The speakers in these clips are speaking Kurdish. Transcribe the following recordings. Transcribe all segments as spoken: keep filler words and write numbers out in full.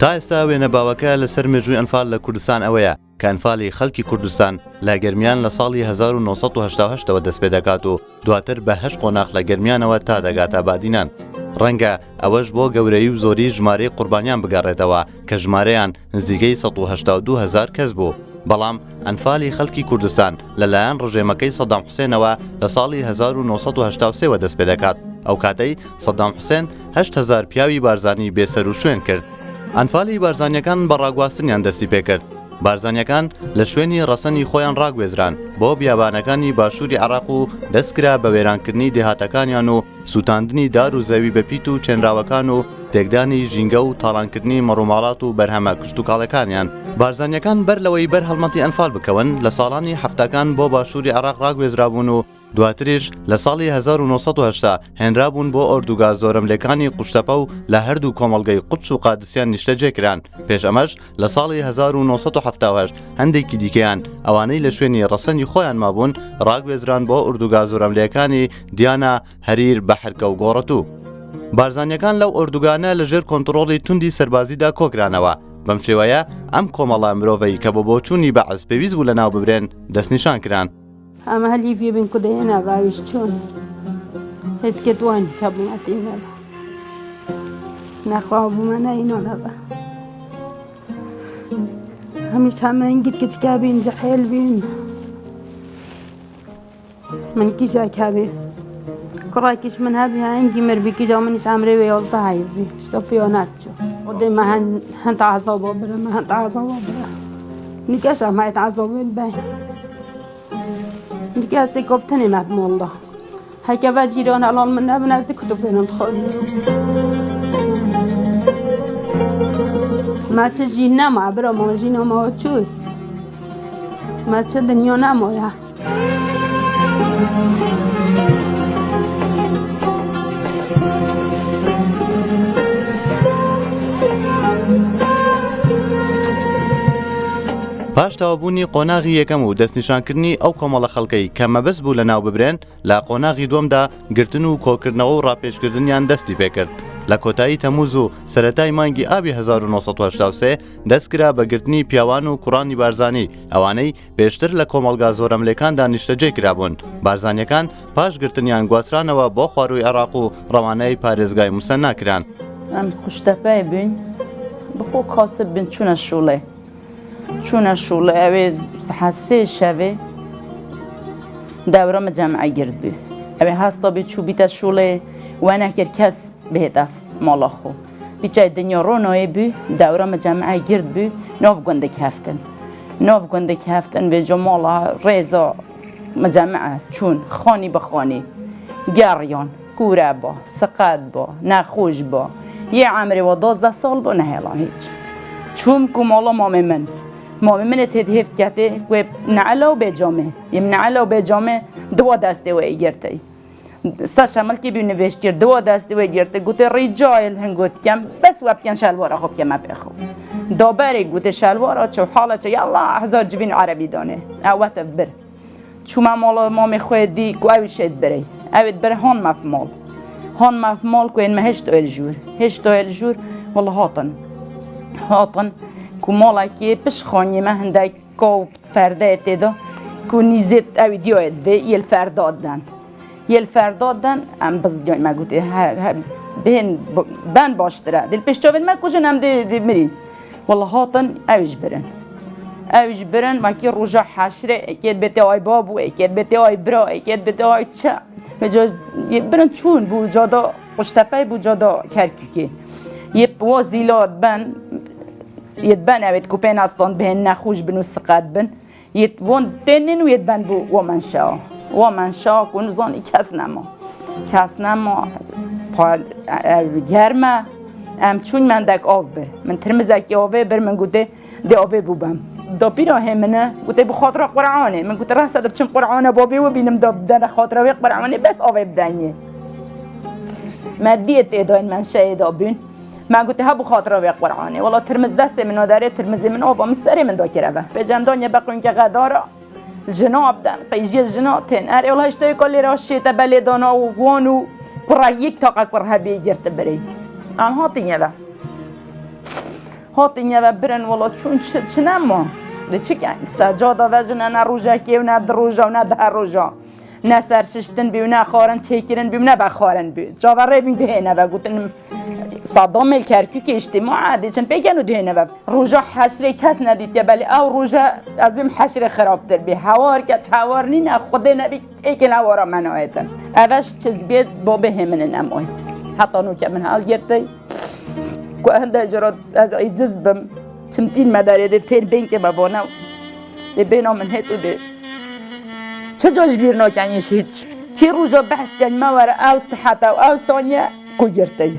تا ئێستا وێنە باوەکە لەسەر مێژووی ئەنفال لە کوردستان ئەوەیە کە ئەنفالی خەڵکی کوردستان لە گەرمیان لە ساڵی هەزار و نۆ سەد و هەشتا و هەشت ەوە دەست پێ دەکات و دواتر بە هەشت قۆناغ لە گەرمیانەوە تا دەگاتە بادینان. ڕەنگە ئەوەش بۆ گەورەیی و زۆری ژمارەی قوربانیان بگەڕێتەوە کە ژمارەیان نزیکەی سەد و هەشتا و دوو هەزار کەس بوو. بەڵام ئەنفالی خەڵکی کوردستان لەلایەن ڕژێمەکەی سەدام حوسێنەوە لە ساڵی هەزار و نۆ سەد و هەشتا و سێ وە دەست پێ دەکات. ئەو کاتەی سەدام حوسێن هەشت هەزار پیاوی بارزانی بێسەر و شوێن کرد. ئەنفالی بارزانیەکان بە ڕاگواستنیان دەستی پێکرد. بارزانیەکان لە شوێنی ڕەسەنی خۆیان ڕاگوێزران بۆ بیابانەکانی باشووری عێراق و دەستکرا بە وێرانکردنی دێهاتەکانیان و سووتاندنی دار و زەوی بە پیت و چێنراوەکان و تێکدانی ژینگە و تاڵانکردنی مەڕوماڵات و بەرهەمە کشتوکاڵەکانیان. بارزانیەکان بەر لەوەی بەر هەڵمەتی ئەنفال بکەون، لە ساڵانی حەفتاکان بۆ باشووری عێراق ڕاگوێزرابوون و دواتریش لە ساڵی هەزار و نۆ سەد و هەشتا هێنرابوون بۆ ئۆردوگا زۆرەملێکانی قوشتەپە و لە هەردوو کۆمەڵگەی قودس و قادسیان نیشتەجێ کران. پێش ئەمەش لە ساڵی هەزار و نۆ سەد و حەفتا و هەشت هەندێکی دیکەیان، ئەوانەی لە شوێنی ڕەسەنی خۆیان مابوون، ڕاگوێزران بۆ ئۆردوگا زۆرەملێکانی دیانا، هەریر، بەحرکە و گۆڕەتوو. بارزانیەکان لەو ئۆردوگانە لە ژێر کۆنتڕۆڵی توندی سەربازیدا کۆکرانەوە. بەم شێوەیە ئەم کۆمەڵە مرۆڤەی کە بە بۆچوونی بەعس پێویست بوو لە ناو ببرێن، دەستنیشان کران. ئەمە هەلیڤی بن کودەیە ناڤاویش چۆن هێزکێت وان کە بوومەتی نەبە نەخوا بوومە نەینۆ نەبە هەمیش هەمە ئەنگیت کچکە بین جەحێل بین من کیژاکە بێ کوڕاکیش من هەبی ئەنگی مر بی کیژا منیش ئەمرێ وێ یازدە هەیە بی شتە پیۆ ناتچۆ ئۆدێ مە هەن هەن تازە بۆ برە مە هەن تازە بۆ برە نوکەش ئەمای تازە بێن بەین Dikê ez ê kop tenê me bi mol da. Heke ve cîran helal min nebin ez ê kutufênan dixwim. Me çi jî nema, bira ma jîna ma çû. Me çi dinya nema ya. پاش تەوابوونی قۆناغی یەکەم و دەستنیشانکردنی ئەو کۆمەڵە خەڵکەی کە مەبەست بوو لە ناو ببرێن، لە قۆناغی دووەمدا گرتن و کۆکردنەوە و ڕاپێچکردنیان دەستی پێکرد. لە کۆتایی تەمووز و سەرەتای مانگی ئابی هەزار و نۆ سەد و هەشتا و سێ دەستکرا بە گرتنی پیاوان و کوڕانی بارزانی، ئەوانەی پێشتر لە کۆمەڵگا زۆرەملێکاندا نیشتەجێ کرابوون. بارزانیەکان پاش گرتنیان گواسترانەوە بۆ خواروی عێراق و ڕەوانەی پارێزگای موسەننا کران. Em Quştepeyê bûn, bi xwe kasib bin çûne şûlê. Çûne şûlê, ew ê saet sê şevê dewra min cem'e girt bû. Ew ê hesta bî çû bîte şûlê, we nekir kes bihête mala xwe. Bîçay dinya ronayê bû, dewra min cem'e girt bû, nav gundik heftin. Nav gundik heftin vêca mala rêza min cem'e çûn, xanî bi xanî. Geriyan, kûre ba, siqet ba, nexweş ba. Yê emrê wa dozdeh sal ba, nehêlan hîç. Çûm ku mala mamê min. Mamê min ê têt hêv diketê, wê neela û bêcamê. Yê min neela û bêcamê diwa destê wê girtê. Sa şemilkê bî nivêştîr, diwa destê wê girtê. Gotê, rîca yê li hin got dikem, bes we bikin şelwara xwe bikeme pê xwe. Da berê gotê şelwara çi û hala çi, yallah hezar civîn erebî danê. Ew wete bir. Çûme mala mamê xwe dî ku ew îşê dibirê. Ew ê dibir han mef mal. Han mef mal ku ên me hêşt êl jûr. Hêşt êl jûr, wela hatin. Hatin ku malekê pişt xaniyê me hindek kaw ferdeyê tê de ku nîzêt ew îdiyayê divê yê li ferda den. Yê li ferda den em bizdiyayê me gotê he, he, bihên b-, ben baştir e. Dê li pêş çavên me kujin em dê, dê mirîn. Wela hatin ew ji birin. Ew ji birin, wekî roja heşrê, êkê dibê tê ay babû, êkê dibê tê ay bira, êkê dibê tê ay çi. Vêca yê birin çûn bû cada Quştepey bû cada Kerkûkê. Yê wa zîla diben, yê diben ew ê ku pê nestan bihên nexweş bin û siqet bin. Yê wan tênin û yê diben bû wa menşea. Wa menşea ku nizanî kes nema. Kes nema, pa-, ev germ e. Em çûn mendek av bir. Min tirmizekî avê bir, min gotê, dê avê bû bem. Da pîra hê min e, gotê, bi xatira Qur'anê. Min gotê, rehse dibiçim Qur'ana babê we bînim, da bidene xatira wê Qur'anê, bes avê bidenê. Me diyê tê dayên menşeyê da bûn. Me gotê, ha bi xatira wê Qur'anê. Wela tirmiz destê min o derê, tirmizê min ava min serê min da kireve. Pêcem danye beqûnke xedara. Jina biden, qeyjiyê jina tên. Erê wela hiştê ka lêra şête belê dana û wan û kurra yek taqa kur hebê girti birê. An hatî neve. Hatin ye ve birin wela çûn çi, çi nema. Lê çi ken? Seca da vejine ne rojekê û ne di roja û ne deh roja. Ne serşiştin bî û ne xwarin çêkirin bî û ne vexwarin bî. Çaverê bî dihêne ve gotin, Saddamê li Kerkûkê îştî ma dê çin pê gelo dihêne ve. Roja heşrê kes nedîtiye, belê ew roja ez bêm heşrê xirabtir bî. Hewar keç hewar nîne, Xwedê nebî êkên hewara me nayêtin. Ev eş çizgê babê hê min in em oy. Heta nûke min helgirtî. Ku hinde jira ez îciz bim, çimtîn me derê dê tên bênkê me bane. Dê bêna min hêt û dê. Çi ca ji bîr naken îş hiç. Kî roja behs ken me were ew siheta û ew saniye ku girtî.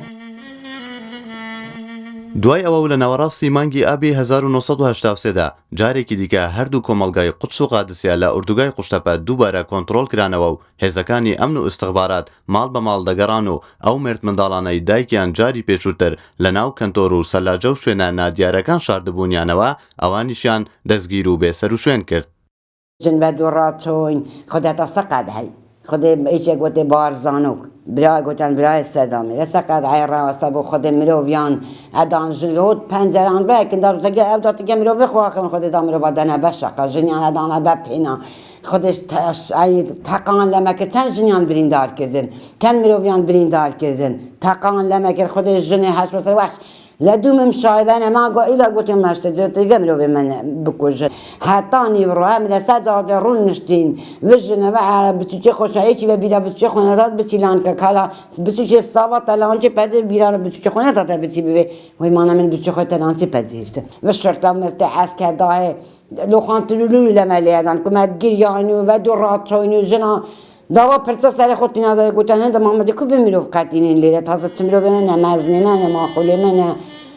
دوای ئەوە و لە ناوەڕاستی مانگی ئابی هەزار و نۆ سەد و هەشتا و سێ دا جارێکی دیکە هەردوو کۆمەڵگای قودس و قادسیە لە ئوردوگای قوشتەپە دووبارە کۆنتڕۆڵ کرانەوە و هێزەکانی ئەمن و ئیستخبارات ماڵ بە ماڵ دەگەڕان و ئەو مێرد منداڵانەی دایکیان جاری پێشووتر لە ناو کەنتۆر و سەلاجە و شوێنە نادیارەکان شاردبوونیانەوە، ئەوانیشیان دەستگیر و بێسەروشوێن کرد. Jin ve dû raçûn, xwe de te seqet hey. Xwedê îçek gotê Barzanok. Bira goten birayê Sedamê. Re seqet hey raweste bo Xwedê miroviyan edan jin ve hot penceran be, kin dar te ge ev da te ge mirovê xwe axin Xwedê da mirova dene be şeqa. Jiniyan edane be pêna. Xwedê te-, ey, teqan lemekir çend jiniyan birîndar kirdin. Çend miroviyan birîndar kirdin. Teqan lemekir Xwedê jinê heş be ser weş. Ledû min şaybe ne, ma go îla gotin me işte, tu ge mirovê me bikujin. Heta nîvro em li ser cadê rûniştîn. Vijine ve ere bi çûçê xwe şayê çî ve bîra bi çûçê xwe nedat, bi çîlan ke kala, bi çûçê sava te lancê pezê bîra bi çûçê xwe nedate bi çî bivê. Wê mana min bi çûçê xwe te lancê pezê işte. Ve şorta mirte esker dahê loxan tululu leme lê edan. Ku me giryanî ve du raçoynî jina Dawa pirsa serê xwe tîna dayê goten hende Mamedê ku bi mirov qetînên lêre taze çi mirovê me ne meznê me ne maqûlê me ne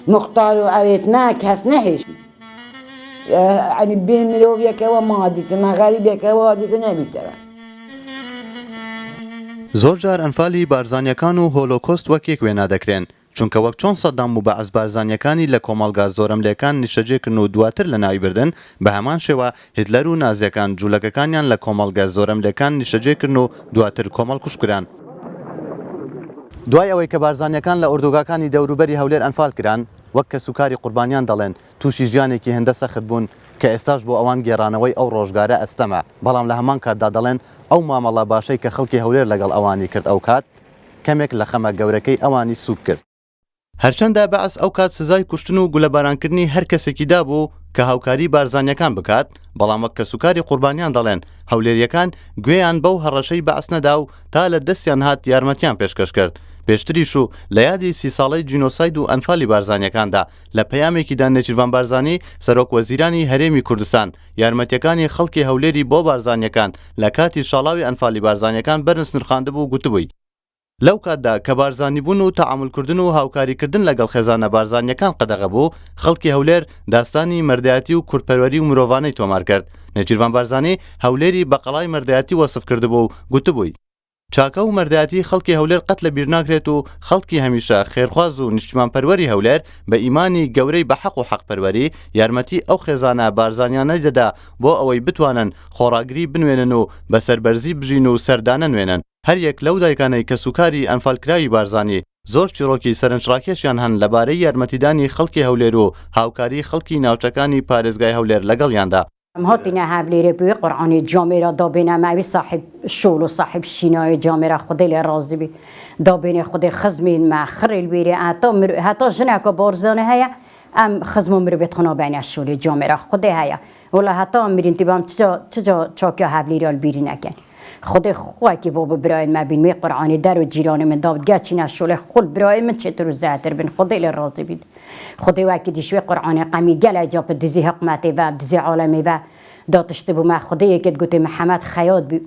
muxtar û ewêt me kes nehêştî. Yanî bê mirov yeke we ma dîtime, xerîb yeke we dîti nebîte. زۆر جار ئەنفالی بارزانیەکان و هۆلۆکۆست وەک یەک وێنا دەکرێن. چونکە وەک چۆن سەدام و بەعس بارزانیەکانی لە کۆمەڵگا زۆرەملێکان نیشتەجێ کردن و دواتر لە ناوی بردن، بە هەمان شێوە هیتلەر و نازیەکان جوولەکەکانیان لە کۆمەڵگا زۆرەملێکان نیشتەجێ کردن و دواتر کۆمەڵکوژ کران. دوای ئەوەی کە بارزانیەکان لە ئوردوگاکانی دەوروبەری هەولێر ئەنفال کران، وەک کەسوکاری قوربانیان دەڵێن، تووشی ژیانێکی هێندە سەخت بوون کە ئێستاش بۆ ئەوان گێڕانەوەی ئەو ڕۆژگارە ئەستەمە. بەڵام لە هەمان کاتدا دەڵێن، ئەو مامەڵە باشەی کە خەڵکی هەولێر لەگەڵ ئەوانی کرد ئەو کات، کەمێک لە خەمە گەورەکەی ئەوانی سووک کرد. هەرچەندە بەعس ئەو کات سزای کوشتن و گولەبارانکردنی هەر کەسێکی دابوو کە هاوکاری بارزانیەکان بکات، بەڵام وەک کەسوکاری قوربانیان دەڵێن، هەولێریەکان گوێیان بەو هەڕەشەی بەعس نەدا و تا لە دەستیان هات یارمەتیان پێشکەش کرد. پێشتریش و لە یادی سی ساڵەی جینۆساید و ئەنفالی بارزانیەکاندا، لە پەیامێکیدا نێچیرڤان بارزانی، سەرۆک وەزیرانی هەرێمی کوردستان، یارمەتیەکانی خەڵکی هەولێری بۆ بارزانیەکان لە کاتی شاڵاوی ئەنفالی بارزانیەکان بەرز نرخاندبوو و گوتبووی، لەو کاتدا کە بارزانی بوون و تەعامولکردن و هاوکاریکردن لەگەڵ خێزانە بارزانییەکان قەدەغە بوو، خەڵکی هەولێر داستانی مەردایەتی و کوردپەروەری و مرۆڤانەی تۆمار کرد. نێچیرڤان بارزانی هەولێری بە قەڵای مەردایەتی وەسف کردبوو و گوتبووی، چاکە و مەردایەتی خەڵکی هەولێر قەت لە بیر ناکرێت و خەڵکی هەمیشە خێرخواز و نیشتیمانپەروەری هەولێر بە ئیمانی گەورەی بە حەق و حەقپەروەری یارمەتی ئەو خێزانە بارزانیانەی دەدا بۆ ئەوەی بتوانن خۆڕاگری بنوێنن و بە سەربەرزی بژین و سەردانە نوێنن. هەر یەک لەو دایکانەی کە سوکاری ئەنفالکراوی بارزانی، زۆر چیڕۆکی سەرنجڕاکێشیان هەن لەبارەی یارمەتیدانی خەڵکی هەولێر و هاوکاری خەڵکی ناوچەکانی پارێزگای هەولێر لەگەڵیاندا. Em hatine Hevlêrê bi wê Qur'anê camêra dabêne me, ewî sahib şol û sahib şînayê camêra Xwedê lê razî bî. Dabêne Xwedê xizmên me, xirê li wêrê heta mir-, heta jineka Barzanê heye, em xizma mirovê xwe nabeyne şolê camêra Xwedê heye. Wela heta em mirîn tîba em çica, çica çakiya Hevlêrê ya li bîrî nekin. Xwedê xwekî bo bi birayên me bîn wê Qur'anê der û cîranê min da geçîne şolê xwe li birayên min çêtir û zêdetir bin. Xwedê lê razî bît. Xwedê wekî dî ji wê Qur'anê qemî gelek ca bi dizî hiqmetê ve, dizî alemê ve da tiştibû me. Xwedê yekê digotê Mihemed xeyat bî.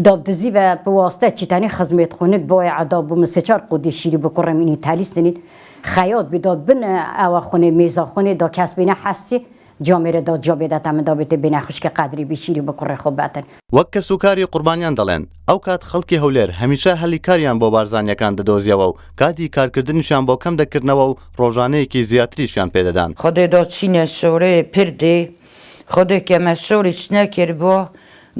Da bi dizî ve bi waste çî tenê xizmêt xwe nik boye eda bû min sê çar qodî şîrî bi kurê min înî telî sinît. Xeyat bî da bin ewa xunê mêza xunê da kes bêne hesî. Camêrê da ca bêdeta min da bê tê bêne xwişkê qedrî bî şîrî bi kurê xwe betin. وەک کەسوکاری قوربانیان دەڵێن، ئەو کات خەڵکی هەولێر هەمیشە هەلی کاریان بۆ بارزانیەکان دەدۆزیەوە و کاتی کارکردنیشیان بۆ کەم دەکردنەوە و ڕۆژانەیەکی زیاتریشیان پێدەدان. Xwedê da çîne şorê pir dê. Xwedê ke me şorî çi nekiribû,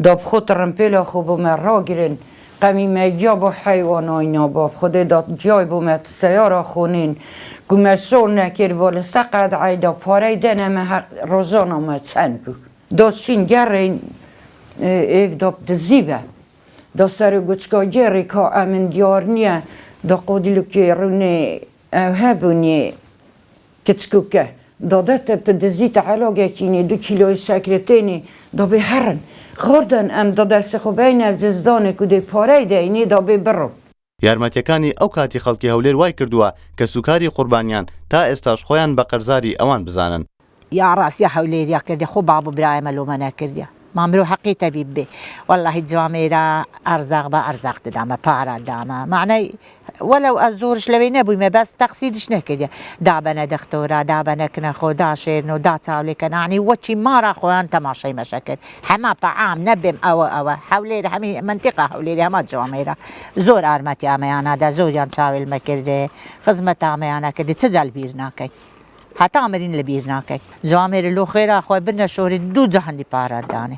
da bi xwe tirimpêla xwe bo me ragirin. Qemî me giya bo heywanayna bo, Xwedê da ciyay bo me seyara xonên, ku me şor nekir bo, li seqet eyda parey dene me, her rojana me çend bû. Da şîn gerên, e, êk da dizî be. Da serê guçka gerê ka emin diyar niye, da qodîlukê rûnê ew hebûnê kiçkûke. Da de te pi dizî te helagekî nê, du kîloyê şekrê tênê, da bê herin. Xordan em da destê xwe beyne ev cizdanê ku dê parey deynê, da bê biro. یارمەتیەکانی ئەو کاتی خەڵکی هەولێر وای کردووە کە سوکاری قوربانیان تا ئێستاش خۆیان بە قەرزاری ئەوان بزانن. یا ڕاست، یا هەولێریا کردی، خۆ باب و برایە مە لۆمە نەکردیە. ما مرۆ حەقی تەبیب بێ. وەڵاهی جوامێرە ئەرزاق بە ئەرزاق ددامە، پارە دامە. معنای وەلەو ئەز زۆرش لەوەی نەبوویمە، بەس تەقسیدش نەکردیە. دابەنە دەختۆرە، دابەنە کنە خۆ، داشێرن و دا چاولێکە نانی، وەچی مارا خۆیان تەماشای مەشە کرد. هەما پەعام نەبێم ئەوە، ئەوە. هەولێر، هەمی منتیقا هەولێری هەما جوامێرە. زۆر ئارمەتی ئامەیانە دا، زۆریان چاوێل مەکردێ، خزمەت ئامەیانە کردی، چ جەل بیر ناکەی. هەتا مرین لە بیر ناکەی. جوامێر لۆ خێرا خۆی بنە شۆری دوو جەهەندی پارە دانێ.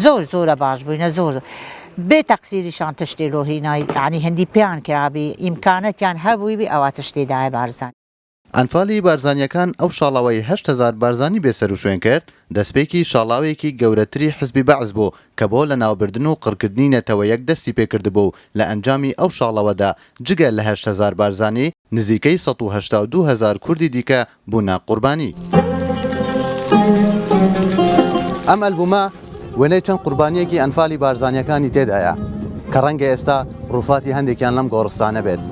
زۆر، زۆرە باش بووینە، زۆر. بێ تەقسیریشان تشتێ لۆ هینای، یعنی هەندی پێیان کرابی، ئیمکانەتیان هەبووی بی ئەوە تشتێ دایە بارزان. ئەنفالی بارزانیەکان ئەو شاڵاوەی هەشت هەزار بارزانی بێسەر و شوێن کرد، دەستپێکی شاڵاوێکی گەورەتری حزبی بەعس بوو کە بۆ لە ناوبردن و قڕکردنی نەتەوە یەک دەستی پێکردبوو. لە ئەنجامی ئەو شاڵاوەدا جگە لە هەشت هەزار بارزانی، نزیکەی سەد و هەشتا و دوو هەزار کوردی دیکە بوونە قوربانی. ئەم ئەلبومە وێنەی چەند قوربانیەکی ئەنفالی بارزانیەکانی تێدایە کە ڕەنگە ئێستا ڕووفاتی هەندێکیان لەم گۆڕستانە بێت.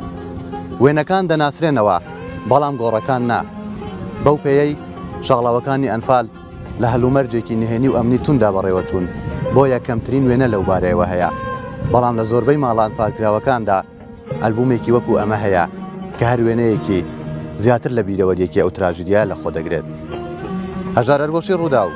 وێنەکان دەناسرێنەوە، بەڵام گۆڕەکان نا. بەو پێیەی شاڵاوەکانی ئەنفال لە هەلومەرجێکی نهێنی و ئەمنی توندا بەڕێوە چوون، بۆیە کەمترین وێنە لەو بارەیەوە هەیە. بەڵام لە زۆربەی ماڵە ئەنفالکراوەکاندا ئەلبومێکی وەکو ئەمە هەیە کە هەر وێنەیەکی زیاتر لە بیرەوەریەکی ئەو تراژیدیایە لە خۆ دەگرێت. هەژار ئەرگۆشی، ڕووداو.